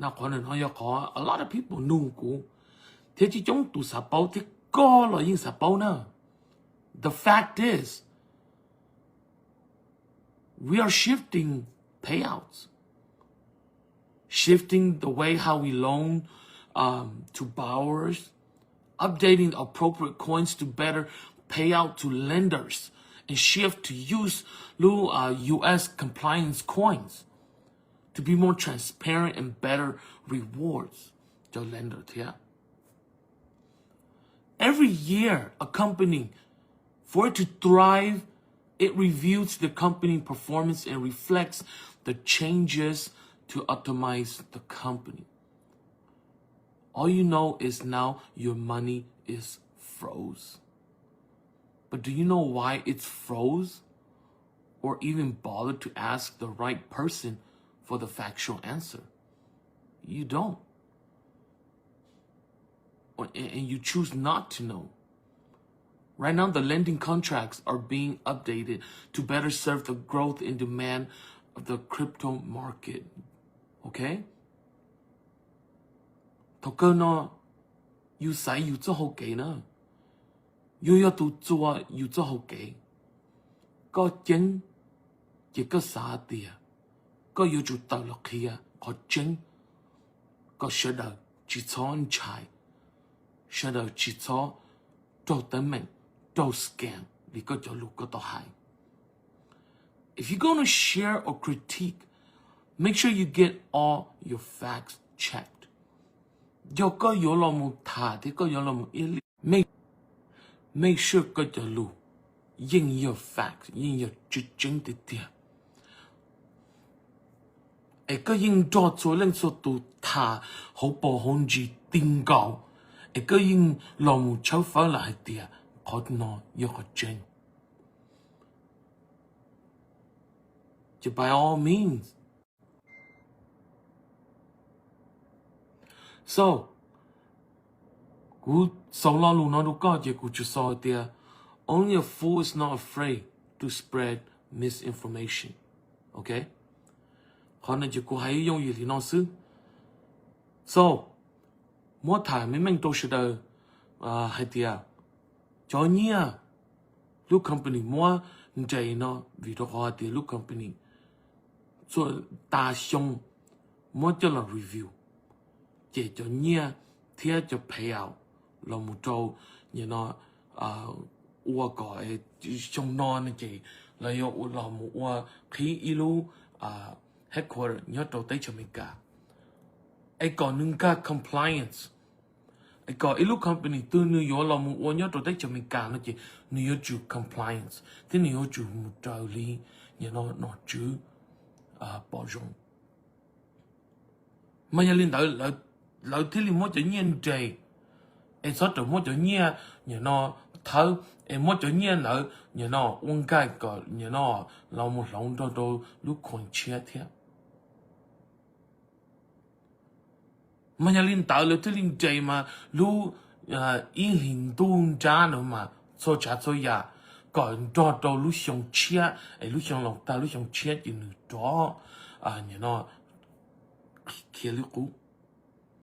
No qhov no yog qhov a lot of people nug kuv, thiab coob coob tus xav paub thiab koj los yeej xav paub na. The fact is, we are shifting payouts, shifting the way how we loan um, to borrowers, updating appropriate coins to better pay out to lenders, and shift to use lub uh, U S compliance coins to be more transparent and better rewards to lender thiab. Every year, a company, for it to thrive, it reviews the company performance and reflects the changes to optimize the company. All you know is now your money is froze. But do you know why it's froze? Or even bother to ask the right person for the factual answer? You don't. Or, and, and you choose not to know. Right now, the lending contracts are being updated to better serve the growth in demand of the crypto market. Okay? Thaum kawg no, yus xaiv yus txoj hau kev na. Yus yog tus txua yus txoj hau kev. Koj ceeb, ces koj xav tias koj yuav tsum tawm los qhia qhov tseeb, kom sawv daws tsis txhob ntshai, sawv daws tsis txhob raug teeb meem, raug scam li koj cov lus koj tau hais. If you're gonna share or critique, make sure you get all your facts checked. Yog koj yuav los mus tham thiab koj yuav los mus iab li, make, make sure koj cov lus yeej yog fact, yeej yog tseeb tseeb tiag tiag. Es koj yeej nrog txhua leej txhua tus tham hauv paus hauv ntsis ti nkaus, es koj yeej los mus tshawb fawb lawm hais tias qhov no yog qhov tseeb. Ces by all means. So, kuv xaus lo lus no rau koj ces kuv tsuas xaus hais tias only a fool is not afraid to spread misinformation. Okay? Qhov no ces kuv hais yooj yim li no xwb. So, muab tham meej meej rau sawv daws hais tias cov nyiaj lub company muab nres no vim rau qhov hais tias lub company txhua tas xyoo muab coj los review, ces cov nyiaj thiab cov payout los mus rau nim no ua kom xyoo no no ces los yog los mus ua qhib ib lub headquarter nyob rau teb chaws Amelikas. Es kom nws nkag compliance, es kom ib lub company twg nws yuav los mus ua nyob rau teb chaws Amelikas no ces nws yuav tsum compliance thiab nws yuav tsum mus raws li nim no nom tswv pom zoo. Mas yog li ntawd lawv thiaj li muab cov nyiaj nres, es txhob rawm muab cov nyiaj nim no thawb, es muab cov nyiaj ntawd nim no ua nkaij kom nim no los mus hloov nrog rau lub coin tshiab thiab. Mas yog li ntawd lawv thiaj li nres mas lub ib hlis ntuj nrab no mas txhua tsav txhua yam kom nrog rau lub xyoo tshiab, es lub xyoo los tag lub xyoo tshiab ces nws rov nim no khiav li qub.